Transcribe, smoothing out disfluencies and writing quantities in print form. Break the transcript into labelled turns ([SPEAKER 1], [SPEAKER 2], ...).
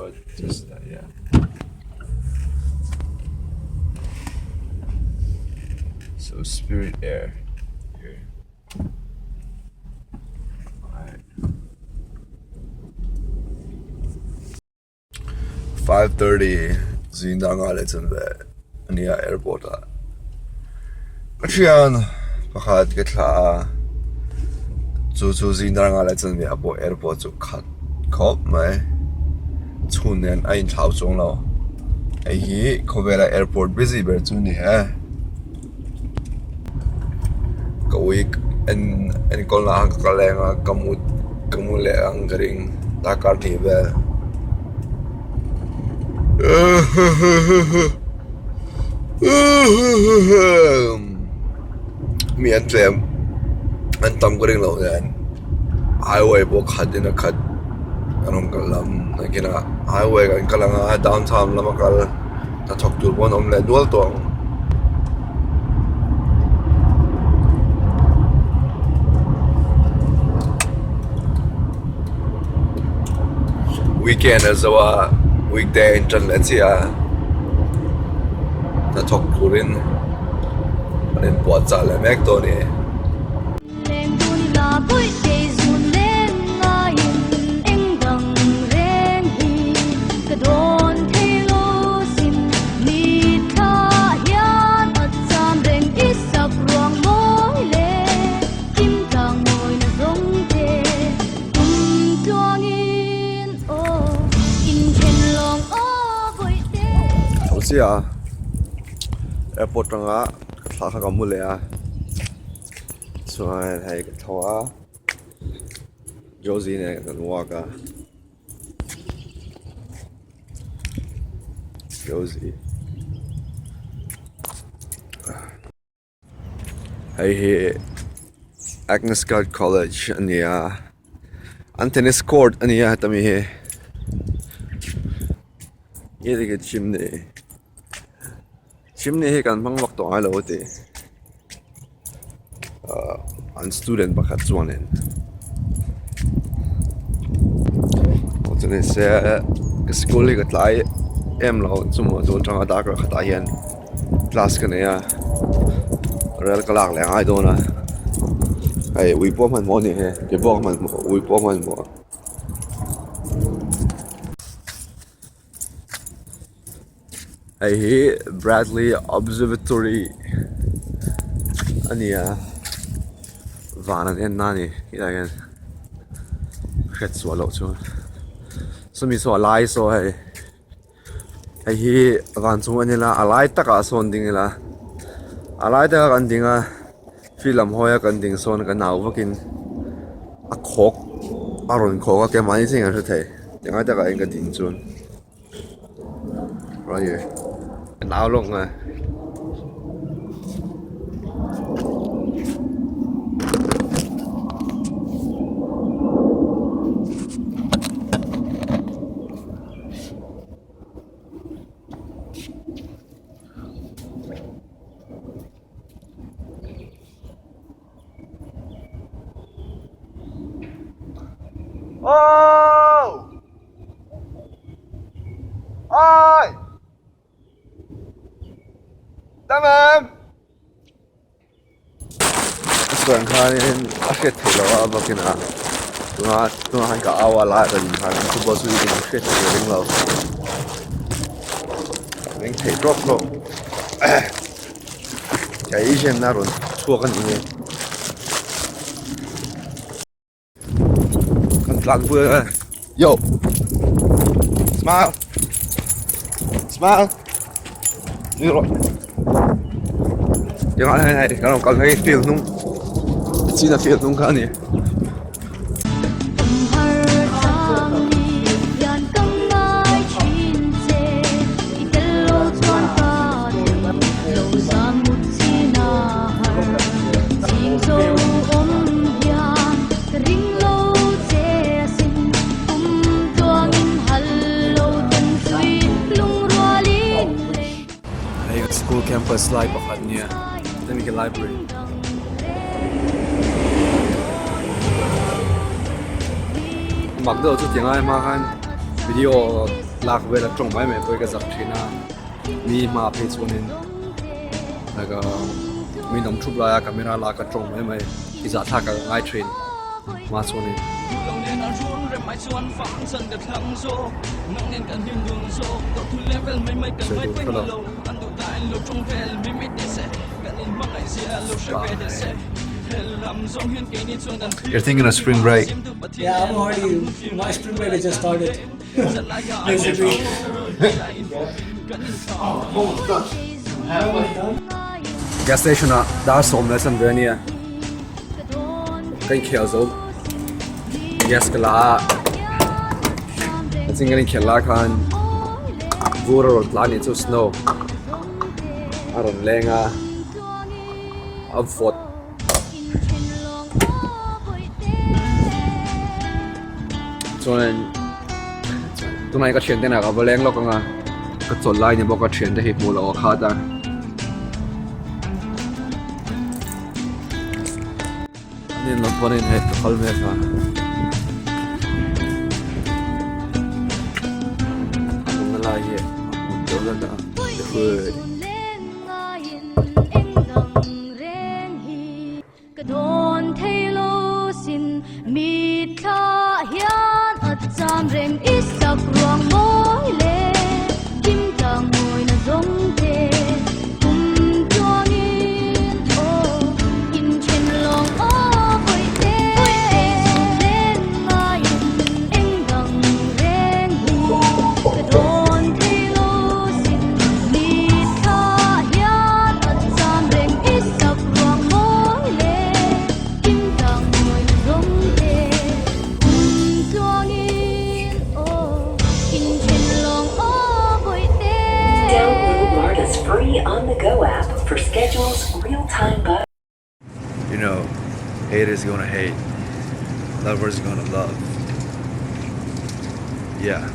[SPEAKER 1] But just that yeah. So Spirit Air here. Alright. 5:30 zing dar nga leh chun ve ania airport ah ka thian pakhat ka thlah a chu chu zing dar nga leh chun ve ah pawh airport chu khat khawp mai chhun nen a inthlau chuang lo hei hi khawvela airport busy ber chu a ni e. Ka ui en enkawl na ah ka kal leng a ka mu ka mu leh ang ka ring darkar hnih vel mi an tlem an tam ka ring loh nen highway pawh khat in a khat an rawn kal lam nakinah highway kan kal ang a downtown lama kal. Hnathawk tur pawh an awm leh dual tawh ang. Weekend a zo a weekday a intan leh chiah a hnathawk turin an inpuahchah leh mek tawh a ni. Airport atanga ka thla kha ka mu leh a. Chuan hei ka tho a Josie nen kan walk a Josie hei hi Agnes Scott College a ni a an tennis court a ni a heta mi hi chimney chimney hi kan hmang vak tawh ngai lo a ti. Ahh an student pakhat chuanin aw chu nise ka school hi ka tlai em lo chungah chuan atanga darkar khatah hian class ka nei a rel ka lak leh a ngai dawn a hei ui pawh hmanhmawh a ni he ke pawh ka hmanhmawh ui pawh a hmanhmawh. Hei hi Bradley Observatory a ni a van an en na a ni helai hian hriat chhuah loh chuan sawmi saw a lai saw hei hei hi van chung a ni la a lai takah sawn ding ila a lai takah kan ding a field lam hawi a kan ding sawn kan au vakin a khawk a rawn khawk a keimahni chiah in kan hre thei tingai takah hian ka ding chuan. Nau lawk nge. Oh! Oi! Dam em! A chuan khanin a hriat theih loh a bakina tuna tuna khan ka au a lai rawn khan an football chu in hriat theih ka ring lo ring theih tawk tawk ka Asian a rawn chhuak a ni. Kan tlan pui a yo smile smile ni rawh tiangah hian hei kan rawn kal phei field hnung china field hnung kha a ni. Hei school campus lai pakhat nia hemi khi library mak deuh chu ti ngai hma khan video. lak vel a tawng mai mai pawh hi ka zak thin a mi hmaah phei chuanin like mi nawm thup laia camera lak a tawng mai mai hi zahthlak ah ka ngai thin hma chuanin. Sawi tur kha lo. You're thinking of spring break.
[SPEAKER 2] Yeah, I'm already. My spring break has just started. Basically.
[SPEAKER 1] Gas station ah dar sawm leh chanve a nia ka inkhel zo gas ka la a a ching kan inkhel lai khan vur a rawn tla a nih chu snow a rawn leng a a vawt. Chuan tunah hi ka thiante inah ka va leng lawk ang a ka chawlh lai ni bawk a thiante hi hmuh loh a khat a. An in lam pawn a inheh ka phal mek a. An awmna lai hi a hmun deuh hlek a the hood.
[SPEAKER 3] Download MARTA's free on-the-go app for schedules, real-time bus.
[SPEAKER 1] You know, haters gonna hate, lovers gonna love. Yeah.